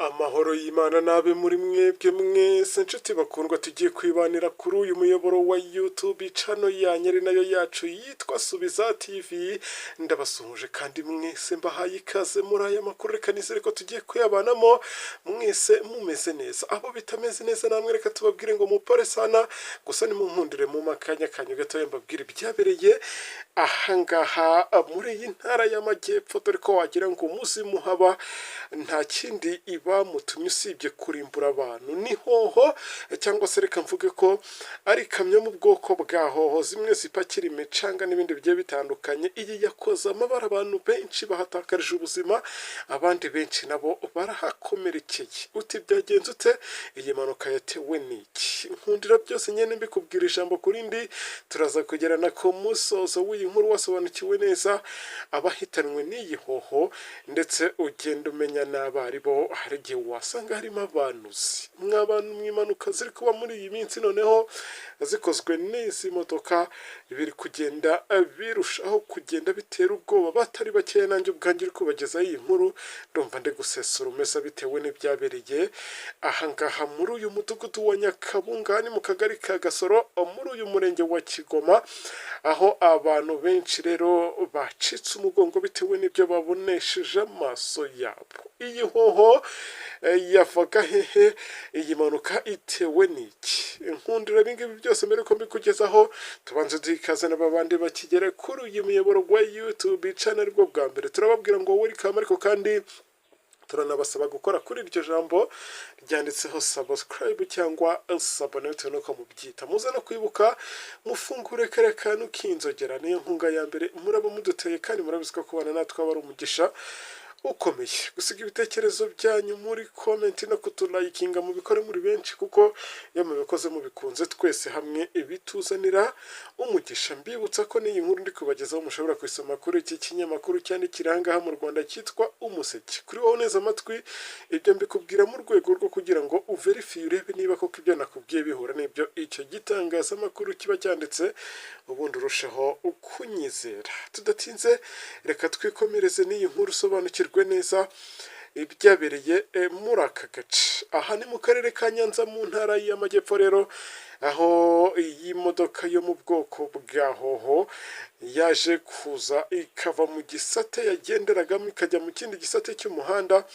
Amahoro y'Imana n'abe muri mwebwe mwese, nshuti bakundwa tugiye kwibanira kuri uyu muyoboro wa YouTube, channel yanyu ari nayo yacu yitwa Subiza TV. Ndabasuhuje kandi mwese mbahaye ikaze muri aya makuru. Reka nizere ko tugiye kuyabanamo mwese mumeze neza. Abo bitameze neza namwe reka tubabwire ngo mupore sana. Gusa nimunkundire mu makanya kanyu gatoya mbabwire ibyabereye ahangaha muri iyi ntara y'Amajyepfo, dore ko wagira ngo umuzimu haba nta kindi ibamutumye usibye kurimbura abantu. Ni hoho, cyangwa se reka mvuge ko ari ikamyo mu bwoko bwa hoho, zimwe zipakira imicanga n'ibindi bigiye bitandukanye. Iyi yakoze amabara, abantu benshi bahatakarije ubuzima, abandi benshi nabo barahakomerekeye. Uti byagenze ute? Iyi mpanuka yatewe n'iki? Nkundira byose nyine mbikubwira ijambo ku rindi. Turaza kugerana ku musozo w'iyi nkuru wasobanukiwe neza abahitanwe n'iyi hoho, ndetse ugenda umenya n'abari bo. Hari igihe wasanga harimo abantu uzi. Mw'abantu mu impanuka ziri kuba muri iyi minsi, noneho zikozwe n'izi modoka, biri kugenda birushaho kugenda bitera ubwoba batari bakeya. Nanjye ubwanjye uri kubagezaho iyi nkuru ndumva ndi gusesura umeza bitewe n'ibyabereye ahangaha muri uyu mudugudu wa Nyakabunga, ni mu kagari ka Gasoro, muri uyu murenge wa Kigoma, aho abantu benshi rero bacitse umugongo bitewe n'ibyo babonesheje amaso yabo. Iyi hoho yavaga hehe? Iyi mpanuka itewe n'iki? Nkundira ibi ngibi byose mbere ko mbikugezaho tubanze duhe ikaze n'abandi bakigera kuri uyu muyoboro wa YouTube channel aribwo bwa mbere. Turababwira ngo welcome, ariko kandi turanabasaba gukora kuri iryo jambo ryanditseho subscribe cyangwa s'abonner, bitewe n'uko mubyita. Muze no kwibuka mufungure kariya kantu k'inzogera, niyo nkunga ya mbere muraba muduteye, kandi murabizi ko kubana natwe aba ari umugisha ukomeye. Gusiga ibitekerezo byanyu muri comment no kutulayikinga mubikore muri benshi, kuko iyo mubikoze mubikunze twese hamwe bituzanira umugisha. Mbibutsa ko n'iyi nkuru ndi kubagezaho mushobora kuyisoma kuri iki kinyamakuru cyandikira aha ngaha mu Rwanda cyitwa Umuseke. Kuri wowe neza amatwi, ibyo mbikubwira mu rwego rwo kugira ngo uverifiye, urebe niba koko ibyo nakubwiye bihura n'ibyo icyo gitangazamakuru kiba cyanditse, ubundi urushaho kunyizera. Tudatinze, reka twikomereze n'iyi nkuru usobanukirwe neza ibyabereye muri aka gace. Aha ni mu karere ka Nyanza, mu ntara y'Amajyepfo rero, aho iyi modoka yo mu bwoko bwa hoho yaje kuza ikava mu gisate yagenderagamo ikajya mu kindi gisate cy'umuhanda,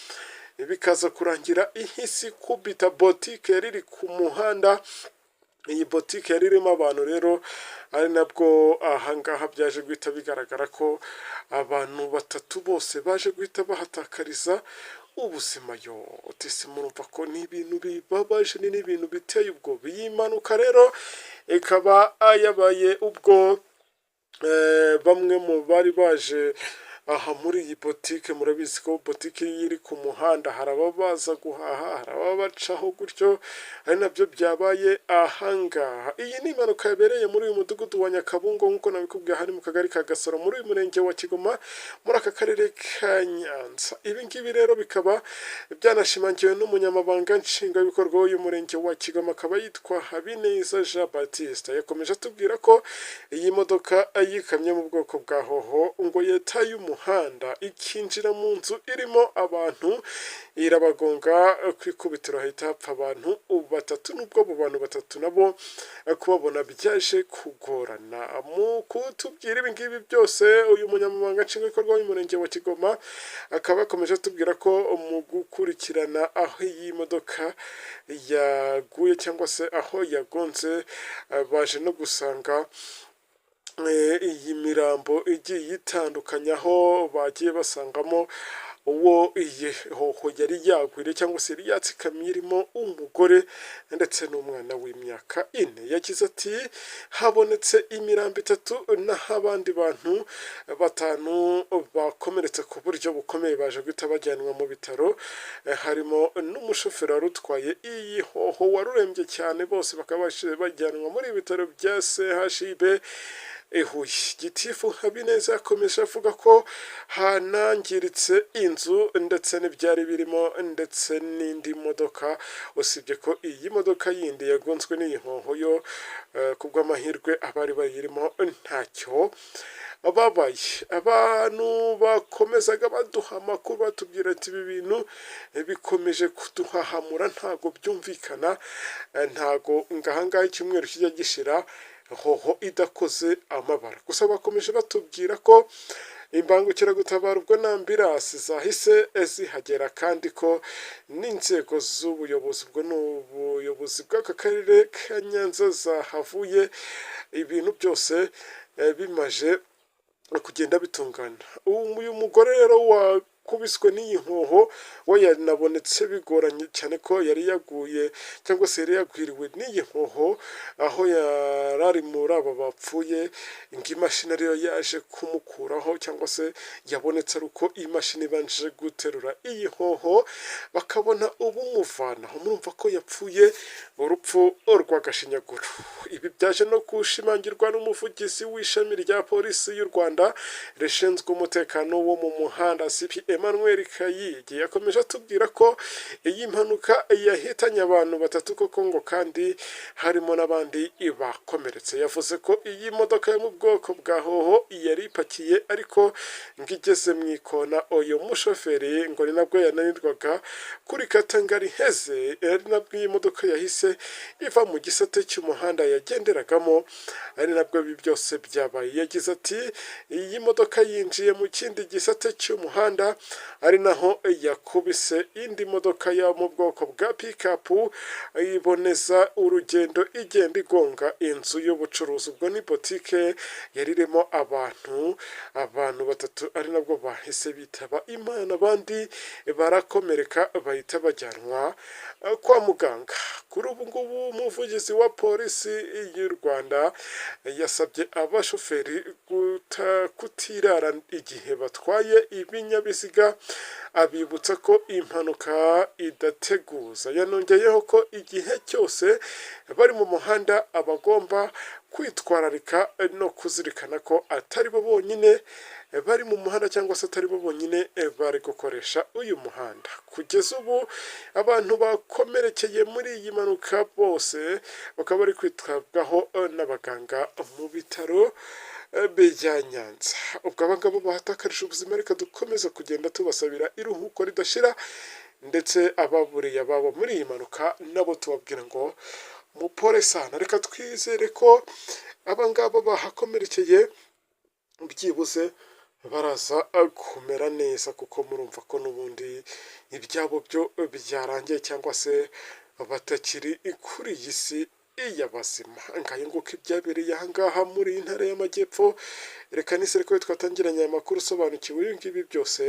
bikaza kurangira ihise ikubita botike yari iri ku muhanda. Iyi botike yari irimo abantu rero, ari nabwo ahangaha byaje guhita bigaragara ko abantu batatu bose baje guhita bahatakariza ubuzima. Yo utese, murumva ko ni ibintu bibabaje, ni n'ibintu biteye ubwoba. Iyi mpanuka rero ikaba yabaye ubwo bamwe mu bari baje aha muri iyi botike. Murabizi ko botike iyo iri ku muhanda hari ababaza guhaha, hari ababacaho gutyo, ari nabyo byabaye ahangaha. Iyi ni impanuka yabereye muri uyu mudugudu wa Nyakabungo, nk'uko nabikubwiye, hari mu kagari ka Gasoro, muri uyu murenge wa Kigoma, muri aka karere ka Nyanza. Ibi ngibi rero bikaba byanashimangiwe n'umunyamabanga nshingwabikorwa w'uyu murenge wa Kigoma, akaba yitwa Habineza Jean Baptiste. Yakomeje atubwira ko iyi modoka yikamye mu bwoko bwa hoho ngo yataye umuhanda ikinjira mu nzu irimo abantu, irabagonga, ku ikubitiro hahita hapfa abantu batatu, nubwo abo bantu batatu nabo kubabona byaje kugorana. Mu kutubwira ibi ngibi byose, uyu munyamabanga nshingwabikorwa w'umurenge wa Kigoma akaba yakomeje atubwira ko mu gukurikirana aho iyi modoka yaguye cyangwa se aho yagonze, baje no gusanga iyi mirambo igiye itandukanye, aho bagiye basangamo uwo iyi hoho yari yagwiriye cyangwa se yari yatsikamiye, irimo umugore ndetse n'umwana w'imyaka 4. Yagize ati: "Habonetse imirambo itatu, naho abandi bantu batanu bakomeretse ku buryo bukomeye baje guhita bajyanwa mu bitaro, harimo n'umushoferi wari utwaye iyi hoho wari urembye cyane, bose bakaba bajyanwa muri ibi bitaro bya CHUB i Huye." Gitifu Habineza yakomeje avuga ko hanangiritse inzu ndetse n'ibyari birimo ndetse n'indi modoka, usibye ko iyi modoka yindi yagonzwe n'iyi nkoho yo ku bw'amahirwe abari bayirimo ntacyo babaye. Abantu bakomezaga baduha amakuru batubwira ati ibi bintu bikomeje kuduhahamura, ntago byumvikana, ntago ngahangaha icyumweru kijya gishira Hoho idakoze amabara. Gusa bakomeje batubwira ko imbangukiragutabara, ubwo na ambulance, zahise zihagera, kandi ko n'inzego z'ubuyobozi, ubwo ni ubuyobozi bw'aka karere ka Nyanza, zahavuye ibintu byose bimaje kugenda bitungana. Uyu mugore rero wakubiswe n'iyi nkoho we yanabonetse bigoranye cyane ko yari yaguye cyangwa se yari yagwiriwe n'iyi nkoho aho yari ari muri aba bapfuye, ngo imashini ariyo yaje kumukuraho cyangwa se yabonetse ari uko imashini ibanje guterura iyi nkoho bakabona ubumuvanaho. Murumva ko yapfuye urupfu rw'agashinyaguro. Ibi byaje no gushimangirwa n'umuvugizi w'ishami rya Polisi y'u Rwanda rishinzwe umutekano wo mu muhanda, CP Emmanuel Kayigi. Yakomeje atubwira ko iyi mpanuka yahitanye abantu batatu koko, ngo kandi harimo n'abandi bakomeretse. Yavuze ko iyi modoka yo mu bwoko bwa Hoho yari ipakiye, ariko ngo igeze mu ikona uyu mushoferi ngo ni nabwo yananirwaga kurikata ngo ariheze, ari nabwo iyi modoka yahise iva mu gisate cy'umuhanda yagenderagamo, ari nabwo ibi byose byabaye. Yagize ati: "Iyi modoka yinjiye mu kindi gisate cy'umuhanda, ari naho yakubise indi modoka yo mu bwoko bwa pickup, iboneza urugendo igenda igonga inzu y'ubucuruzi, ubwo ni botike yari irimo abantu batatu, ari nabwo bahise bitaba Imana, abandi barakomereka bahita bajyanwa kwa muganga." Kuri ubu ngubu umuvugizi wa Polisi y'u Rwanda yasabye abashoferi kutirara igihe batwaye ibinyabiziga, abibutsa ko impanuka idateguza. Yanongeyeho ko igihe cyose bari mu muhanda abagomba kwitwararika no kuzirikana ko atari bo bonyine bari mu muhanda cyangwa se atari bo bonyine bari gukoresha uyu muhanda. Kugeza ubu abantu bakomerekeye muri iyi mpanuka bose bakaba bari kwitabwaho n'abaganga mu bitaro bya Nyanza. Ubwo abangabo bahatakarije ubuzima, reka dukomeze kugenda tubasabira iruhuko ridashira, ndetse ababuriye ababo muri iyi mpanuka nabo tubabwira ngo mupore sana. Reka twizere ko abangaba bahakomerekeye byibuze baraza kumera neza, kuko murumva ko n'ubundi ibyabo byo byarangiye cyangwa se batakiri kuri iyi si y'abazima. Ngayo nguko ibyabereye ahangaha muri iyi ntara y'Amajyepfo. Reka nizere ko twatangiranye aya makuru usobanukiwe ibi ngibi byose.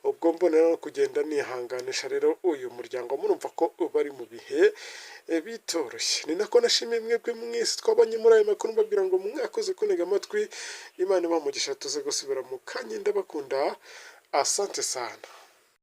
Ubwo mbonera no kugenda nihanganisha rero uyu muryango, murumva ko bari mu bihe bitoroshye. Ni nako nashimiye mwebwe mwese twabanye muri aya makuru, mbabwira ngo mwakoze kuntega amatwi. Imana ibaha umugisha, tuze gusubira mu kanya. Ndabakunda, asante sana.